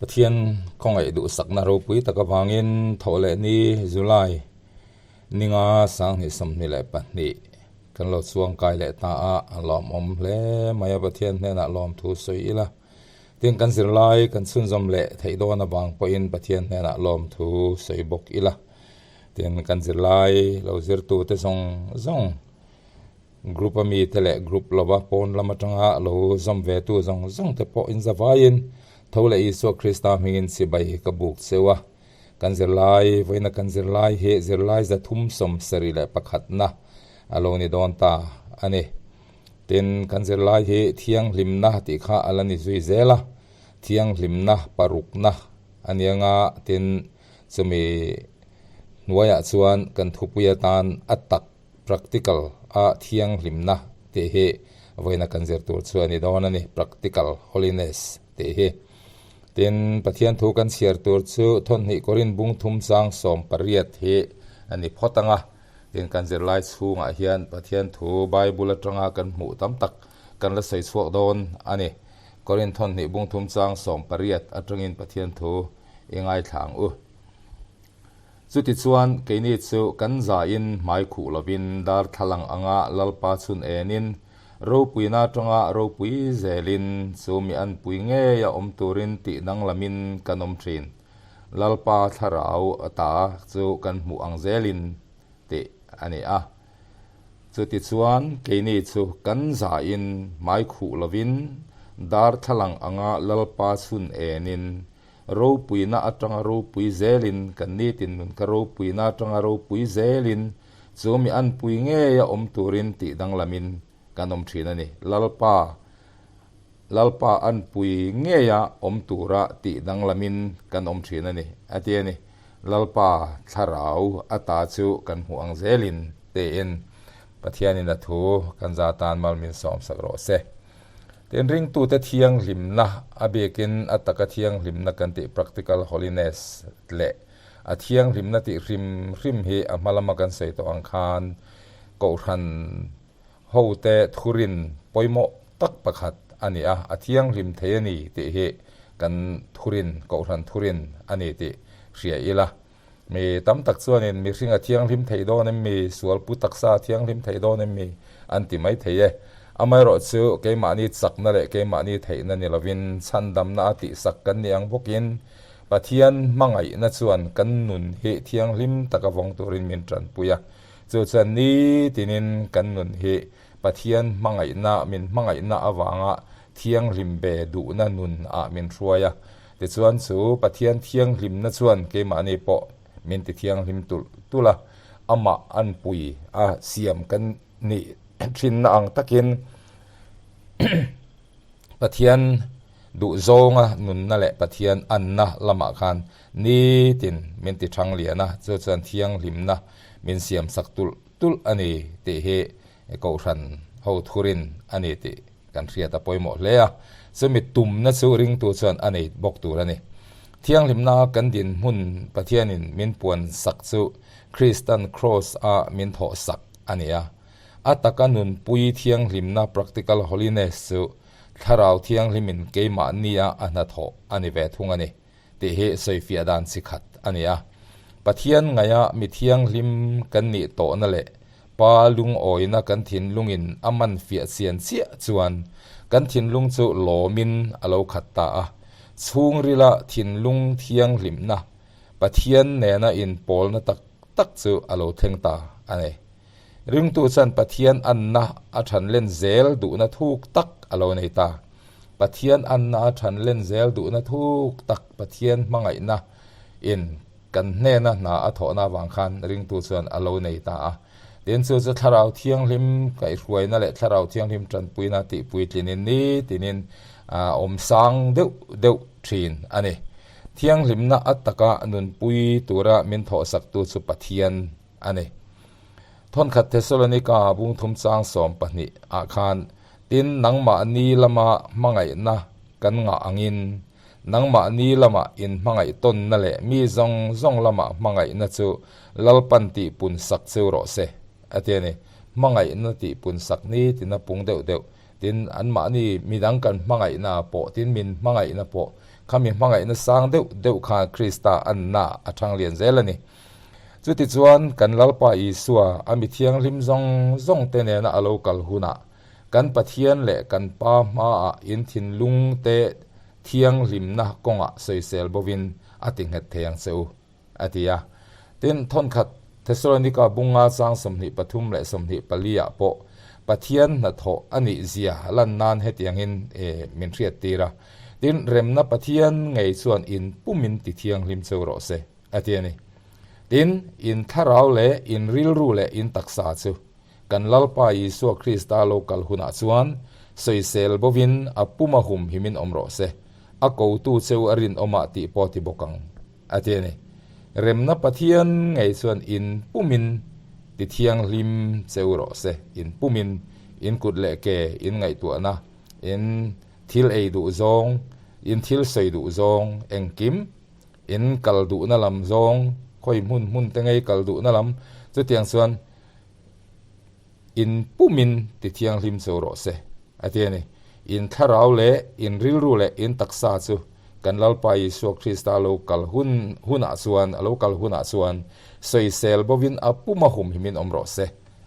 Pathian khawngaih duhsakna ropui tak avangin Thawhlehni July ninga 2022 kan lo chuang kai leh ta a, a lawmawm hle mai a, Pathian hnenah lawmthu sawi ila. Tin kan zirlai kan chhunzawm leh theih dawn avang pawhin Pathian hnenah lawmthu sawi bawk ila. Tin kan zirlai lo zirtute zawng zawng Group a mite leh group lova pawn lam atanga lo zawm ve tu zawng zawng te pawh inzavaiin tho leh Isua Krista hmingin chibai ka buk cheu a. Kan zirlai, vawiina kan zirlai hi zirlai 371na a lo ni dawn ta a ni. Tin, kan zirlai hi thianghlimna tih kha a la ni zui zel a, thianghlimna parukna a ni anga tin chumi hnuaiah chuan kan thupui atan a tak Practical a thianghlimna tih hi vawiina kan zir tur chu a ni dawn a ni, practical holiness tih hi. Tin, Pathian thu kan chhiar tur chu thawhnih Korin bung thum chang 18 hi a ni phawt ang a. Tin, kan zirlai chhungah hian Pathian thu Bible atanga kan hmuh tam tak kan la sawi chhuak dawn a ni. Korin thawhnih bung thum chang 18 atangin Pathian thu i ngaithla ang u. Chutichuan, keini chu kan zain hmai khuh lovin darthlalang anga Lalpa chhun enin, ropuina atanga ropui zelin chu mi anpui ngei a awm turin tih danglamin kan awm thin. Lalpa thlarau ata chu kan hmuh ang zelin tih a ni a. Chutichuan, keini chu kan zain hmai khuh lovin darthlalang anga Lalpa chhun enin, Ropuina atanga ropui zelin, kan nitin nun kha ropuina atanga ropui zelin, chu mi anpui ngeia awm turin tih danglamin kan awm thin a ni. Lalpa, Lalpa anpui ngeia awm tura tih danglamin kan awm thin a ni, a ti a ni. Lalpa thlarau ata chu kan hmuh ang zelin tiin Pathianin a thu kan za tan mal min sawmsak rawh se. Tin, ringtute thianghlimna, a biakin a taka thianghlimna kan tih practical holiness leh a thianghlimna tih hrim hrim hi a hma lama kan sawi tawh ang khan Kohhran hote thurin pawimawh tak pakhat a ni a, a thianghlim thei a ni tih hi kan thurin, Kohhran thurin a ni tih hria ila. Mi tam tak chuanin mihring a thianghlim thei dawn em mi, sual pu taksa a thianghlim thei dawn em mi an ti mai thei e. Amaherawh chu keimahni chakna leh keimahni theihna ni lovin chhandamna a tihsak kan ni ang bawkin Pathian hmangaihna chuan kan nun hi thianghlim taka vawng turin min tanpui a. Chu chuan nitinin kan nun hi Pathian hmangaihna min hmangaihna avanga thianghlim ve duhna nun ah min hruai a. Tichuan chu Pathian thianghlimna chuan keimahni pawh min ti thianghlim tulh tulh a, amah anpui a siam kan nih thinna ang takin Pathian duhzawnga nunna leh Pathian anna lamah khan nitin min ti thang lian a, chu chuan thianghlimna min siamsak tulh tulh a ni tih hi Kohhran ho thurin a ni tih kan hriat a pawimawh hle a, chumi tumna chu ringtu chuan a nei bawk tur a ni. Thianghlimna kan dinhmun Pathianin min puan sak chu Kristan Kraws a min thawh sak a ni a. A taka nunpui thianghlimna practical holiness chu Thlarau Thianghlimin keimahnia a hnathawh a ni ve thung a ni tih hi sawifiah dan chi khat a ni a. Pathian ngaia mi thianghlim kan nih tawhna leh Pa lungawina kan thinlungin a man fiah chian chiah chuan kan thinlung chu lawmin a lo khat ta a. Chhungrila thinlung thianghlimna, Pathian nena inpawlna tak tak chu a lo thleng ta a ni. Ringtu chuan Pathian anna a than len zel duhna thuk tak a lo nei ta. Pathian anna a than len zel duhna thuk tak Pathian hmangaihna in Kan hnena hna a thawhna avang khan ringtu chuan a lo nei ta a. Tin, chu chu Thlarau Thianghlim kaihhruaina leh Thlarau Thianghlim tanpuina tih puitlinin nitinin a awm sang deuh deuh thin a ni. Thianghlimna a taka nunpui tura min thawhsaktu chu Pathian a ni. Thawnkhat Thesalonika bungthum chang 12 ah khan, Tin, nangmahni lama hmangaihna kan ngah angin, Nangmahni lamah inhmangaih tawnna leh mi zawng zawng lamah hmangaihna chu Lalpan tihpun sak cheu rawh se, a ti a ni. Hmangaihna tihpun sak ni tina pung deuh deuh. Tin, anmahni midang kan hmangaihna pawh, tin min hmangaihna pawh, khami hmangaihna sang deuh deuh khan Krista anna a thang lian zel a ni. Chutichuan, kan Lalpa Isua, a mi thianghlim zawng zawng te nena a lo kal hunah, kan Pathian leh kan Pa hmaah in thinlung te thianghlimna kawngah sawisel bovin a ti nghet thei ang che u. a ti a. Tin, thawnkhat Thesalonika bunga chang 23 leh 24 ah pawh Pathian hnathawh a nih zia lan nan hetiangin min hriat tir a. Tin, remna Pathian ngei chuan in pumin ti thianghlim cheu rawh se, a ti a ni. Tin, in thlarau leh in rilru leh in taksa chu kan Lalpa Isua Krista lo kal hunah chuan sawisel bovin a puma humhimin awm rawh se, a kotu cheu a rinawmah tih pawh ti bawk ang. A ti a ni. Remna Pathian ngei chuan in pumin ti thianghlim cheu rawh se, in pumin, in kut leh ke, in ngaihtuahna, in thil ei duh zawng, in thil sawi duh zawng, engkim, in kal duhna lam zawng, khawi hmun hmun te ngei kal duhna lam, chutiang chuan in pumin ti thianghlim cheu rawh se, a ti a ni. In thlarau leh in rilru leh in taksa chu kan Lalpa Isua Krista lo kal hun hunah chuan a lo kal hunah chuan sawisel bovin a puma humhimin awm rawh se,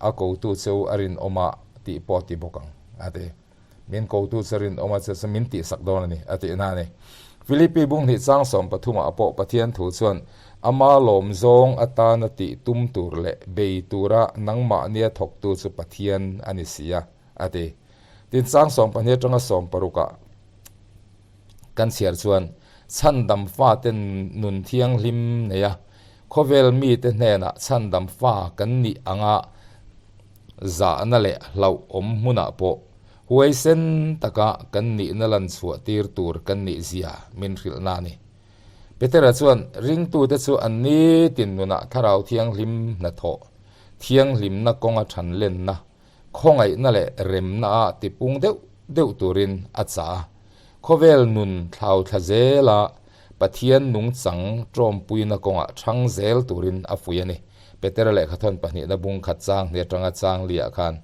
a kotu cheu a rinawma tih pawh ti bawk ang, a ti. Min kotu che rinawma che chu min tihsak dawn a ni, a tih na a ni. Philippi bung hnih chang sawmpathumah pawh Pathian thu chuan Ama lawm zawng atana tih tum tur leh bei tura nangmahnia thawktu chu Pathian a ni si a, a ti. Tin, chang 12 atanga 16 ah kan chhiar chuan, Chhandam fate nun thianghlim nei a, khawvel mite hnenah chhandam fa kan nih anga zahna leh hlauhawm hmunah pawh huaisen taka kan nihna lan chhuah tir tur kan nih zia min hrilhna a ni. Petera chuan ringtute chu an nitin nunah Thlarau Thianghlim hnathawh, thianghlimna kawnga thanlenna, khawngaihna leh remna a tipung deuh deuh turin a chah a. Khawvel nun thlauthla zela Pathian nungchang tawmpuina kawngah thang zel turin a fuih a ni. Petera lehkhathawn pahnihna bung khat chang hnih atanga chang liah khan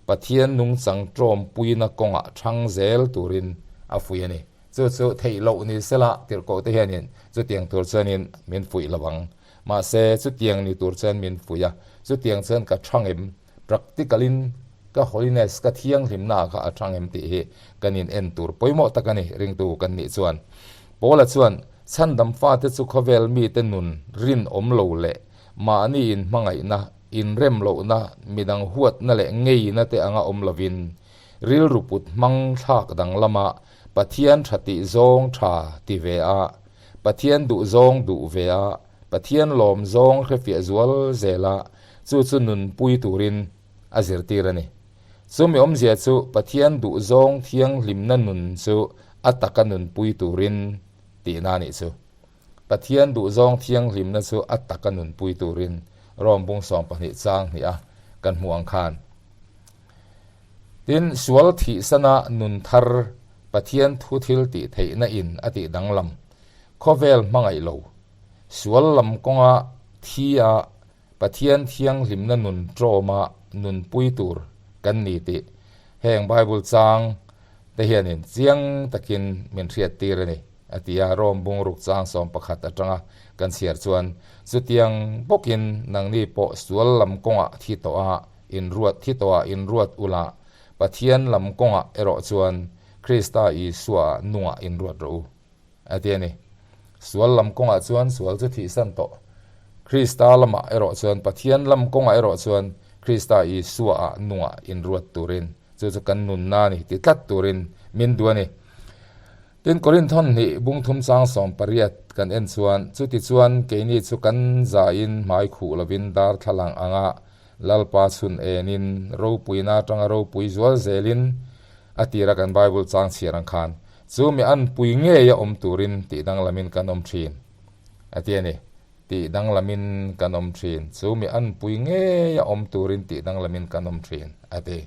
Pathian nungchang tawmpuina kawngah thang zel turin a fuih a ni. Chu chu theih loh ni sela tirhkoh te hianin chutiang tur chuanin min fuih lo ang. Mahse chutiang ni tur chuan min fuih a, chutiang chuan ka thang em, practical in ka holiness, ka thianghlimna ah kha a thang em tih hi kan in en tur pawimawh tak a ni ringtu kan nih chuan. Paula chuan chhandam fate chu khawvel mite nun rinawm lo leh mahni in hmangaihna, inrem lohna, midang huatna leh ngeina te anga awm lovin rilru put hmang thlak danglama Pathian tha tih zawng tha ti ve a, Pathian duh zawng duh ve a, Pathian lawm zawng hrefiah zual zel a, chu chu nunpui turin a zirtir a ni. Chumi awmzia chu Pathian duh zawng thianghlimna nun chu a taka nunpui turin tihna a nih chu. Pathian duh zawng thianghlimna chu a taka nunpui turin Rom bung 12 chang hnih a kan hmuh ang khan. Tin, sual thihsana nun thar Pathian thu thil tih theihna in a tih danglam, khawvel hmangaih lo, sual lam kawnga thi a Pathian thianghlimna nun tawma nunpui tur kan ni tih heng Bible chang te hianin chiang takin min hriat tir a ni, a ti a. Rom bungruk chang 11 atanga kan chhiar chuan, Chutiang bawkin nangni pawh sual lam kawngah thi tawh a, inruat thi tawhah inruat ula, Pathian lam kawngah erawh chuan Krista Isua nungah inruat rawh u, a ti a ni. Sual lam kawngah chuan sual chu thihsan tawh. Krista lamah erawh chuan, Pathian lam kawngah erawh chuan Krista Isua-ah nungah inruat turin, chu chu kan nunna a ni ti tlat turin min duh a ni. Tin, Korinth hawn hnih bung thum chang 18 kan en chuan, Chutichuan, keini chu kan zain hmai khuh lovin darthlalang anga Lalpa chhun enin ropuina atanga ropui zual zelin a tira kan Bible chang chhiar ang khan, chu mi anpui ngeia awm turin tih danglamin kan awm thin, a ti a ni. Tih danglamin kan awm thin, chu mi anpui ngeia awm turin tih danglamin kan awm thin, a ti.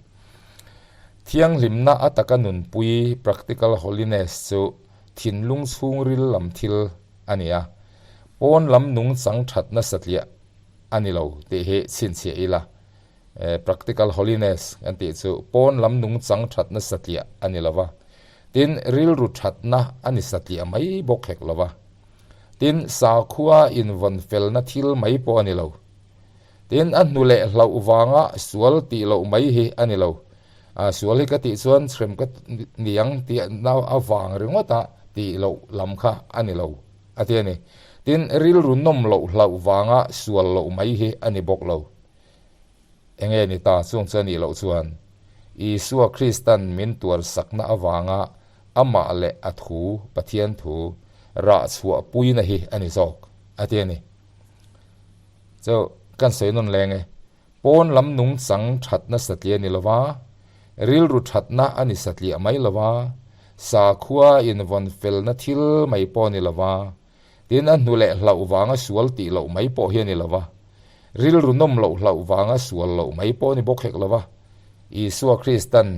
Thianghlimna a taka nunpui, practical holiness, chu thinlung chhungril lam thil a ni a, pawn lam nungchang thatna satliah a ni lo tih hi chhinchhiah ila. Practical holiness kan tih chu pawn lam nungchang thatna satliah a ni lo va, tin rilru thatna a ni satliah mai bawk hek lo va. Tin, sakhua invawn felna thil mai pawh a ni lo. Tin, a hnu leh hlauh vanga sual tih loh mai hi a ni lo. Sual hi ka tih chuan hrem ka niang tih avang ringawta tih loh lam kha a ni lo a ti a ni. Tin, rilru nawm loh hlauh vanga sual loh mai hi a ni bawk lo. Enge ni ta chung chu a nih loh chuan Isua Kristan min tuar sakna avanga amah leh a thu, Pathian thu, rah chhuah puina hi a ni zawk a ti a ni. Chu kan sawi nawn leng e. Pawn lam nungchang thatna satliah a ni lova, rilru thatna a ni satliah mai lova, sakhua invawn felna thil mai pawh a ni lova, tin a hnu leh hlauh vanga sual tih loh mai pawh hi a ni lova, rilru nawm loh hlauh vanga sual loh mai pawh a ni bawk hek lova, Isua Kristan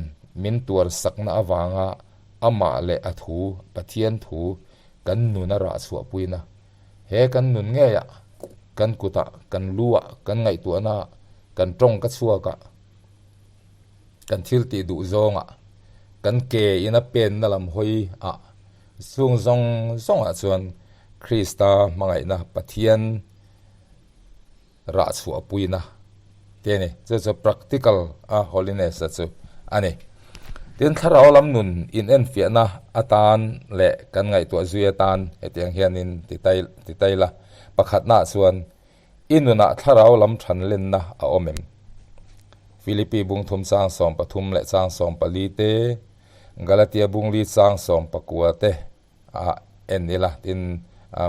min tuar sakna avanga amah leh a thu, Pathian thu, kan nuna rah chhuahpuina He kan nun ngeiah, kan kutah, kan luah, kan ngaihtuahnaah, kan tawng ka chhuakah, kan thil tih duh zawngah, kan ke ina penna lam hawi ah chung zawng zawngah chuan Krista hmangaihna Pathian rah chhuah puina te a ni. Chu chu practical a holiness a chu a ni. Tin, thlarau lam nun inenfiahna atan leh kan ngaihtuah zui atan hetiang hianin ti tai ti tai la. Pakhatnaah chuan i nunah thlarau lam thanlenna a awm em? Philippi bung thum chang 13 leh chang 14 te, Galatia bung li chang 19 te a en ila tin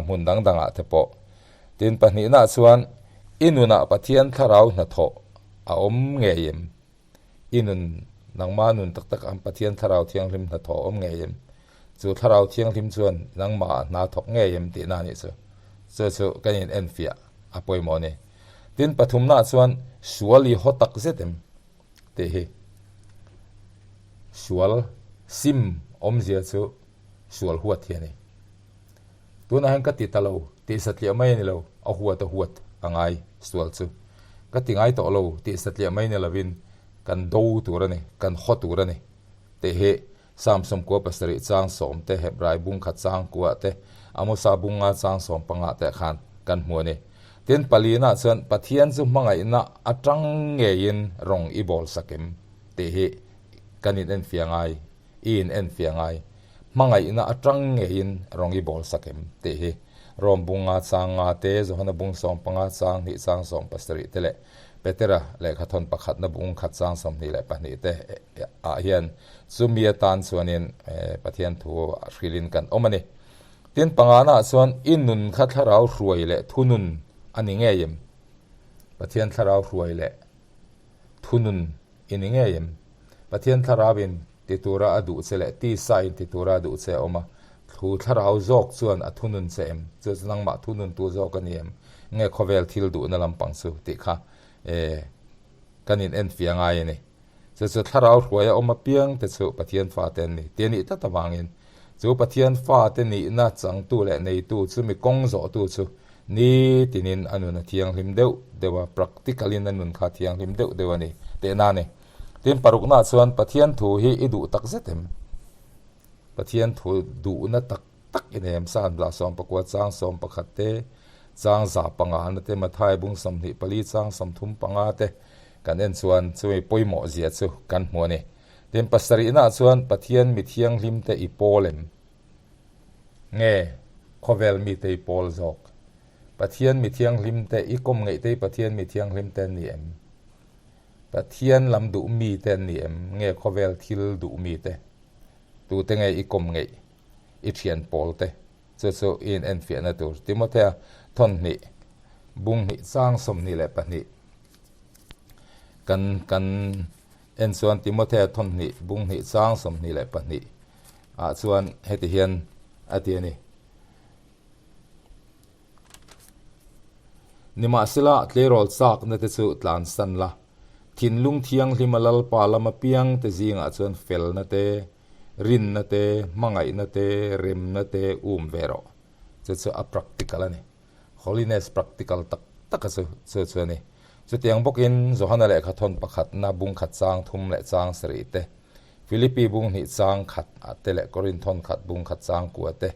hmun dang dangah te pawh. Tin pahnihnaah chuan i nunah Pathian thlarau hnathawh a awm ngei em? I nun nangma nun tak tak ang Pathian thlarau thianghlim hnathawh a awm ngei em? Chu thlarau thianghlim chuan nangmah hna thawk ngei em tihna a nih chu. Chu chu kan in enfiah a pawimawh a ni. Tin pathumnaah chuan sual i haw tak zet em tih hi. Sual sim awmzia chu sual huat hi a ni. Tunah hian ka ti ta lo, tih satliah mai a ni lo, a huat a huat a ngai sual chu. Ka ti ngai tawh lo, tih satliah mai ni lovin kan do tur a ni, kan haw tur a ni tih hi Psalm 17 chang 10 te, Hebrai bung khat chang kuah te, Amosa bung nga chang 15 te khan kan hmu a ni. Tin, palina chuan Pathian chu hmangaihna atang ngeiin rawng i bawl sakim tih hi kan in enfiah ngai. I in enfiah ngai. Hmangaihna atang ngeiin rawng i bawl sak em? tih hi Rom bung nga chang nga te, Johana bung 15 chang hnih chang 17 te leh Petera lehkhathawn pakhatna bung khat chang 22 te ah hian chumi atan chuanin Pathian thu a hrilhin kan awm a ni. Tin, pangana ah chuan i nun kha thlarau hruai leh thunun a ni ngei em? Pathian thlarau hruai leh thunun I ni ngei em? Pathian thlarauin ti tura a duh che leh tisain ti tura a duh che a awm a, thu thlarau zawk chuan a thunun che em? Chu chu nangmah thununtu zawk a ni em? Nge khawvel thil duhna lampang chu tih kha e kan in enfiah ngai a ni. Chu chu thlarau hruai a awm apiang te chu Pathian fate an ni ti a nih tlat avangin chu Pathian fate nihna changtu leh neitu chu mi kawng zawhtu chu Ni tinin a nun a thianghlim deuh deuh a, practical in a nun kha a thianghlim deuh deuh a ni tehna a ni. Tin, paruknaah chuan Pathian thu hi i duh tak zet em? Pathian thu duhna tak tak i nei em? Psalm 19 chang 11 te, chang 5 na te, Mathai bung 24 chang 35 te kan en chuan chumi pawimawh zia chu kan hmu a ni. Tin, pasarihnaah chuan Pathian mi thianghlim te i pawl em? Nge khawvel mite i pawl zawk? Pathian mi thianghlim te i kawm ngeih te hi Pathian mi thianghlim te an ni em? Pathian lam duh mi te an ni em? Nge khawvel thil duh mi te? Tute nge i kawm ngeih i thian pawl te? Chu chu i in enfiahna tur. Timothea thawn hnih, bung hnih chang 22 kan kan en chuan Timothea thawn hnih, bung hnih chang 22 ah chuan heti hian a ti a ni. Nimahsela, tleirawl chakna te chu tlansan la, thinlung thianghlima Lalpa lama piang te zingah chuan felna te, rinna te, hmangaihna te, remna te um ve rawh. Chu chu a practical a ni. Holiness practical tak taka chu chu chu a ni. Chutiang bawkin Johana lehkha thawn pakhatna bung khat chang thum leh chang sarih te, Philippi bung hnih chang khat ah te leh Korinth thawn khat bung khat chang kua te,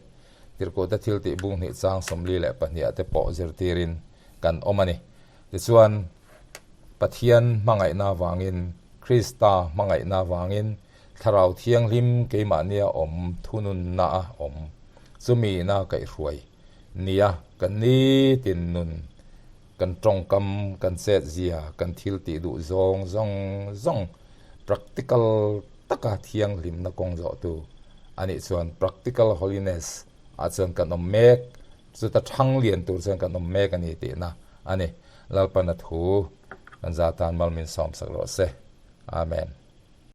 Tirhkuhte thiltih bung hnih chang 42 ah te pawh zirtirin kan awm a ni. Tichuan, Pathian hmangaihna vangin, Krista hmangaihna vangin, Thlarau Thianghlim keimahnia awm thununna a awm, chumi ina kaihhruai nia kan nitin nun, kan tawngkam, kan chetzia, kan thil tih duh zawng zawng zawng practical taka thianghlimna kawng zawhtu a nih chuan practical holiness ah chuan kan awm mek, chuta thang lian tur chuan kan awm mek a ni tihna a ni. Lalpana thu kan za tan mal min sawmsak rawh se. Amen.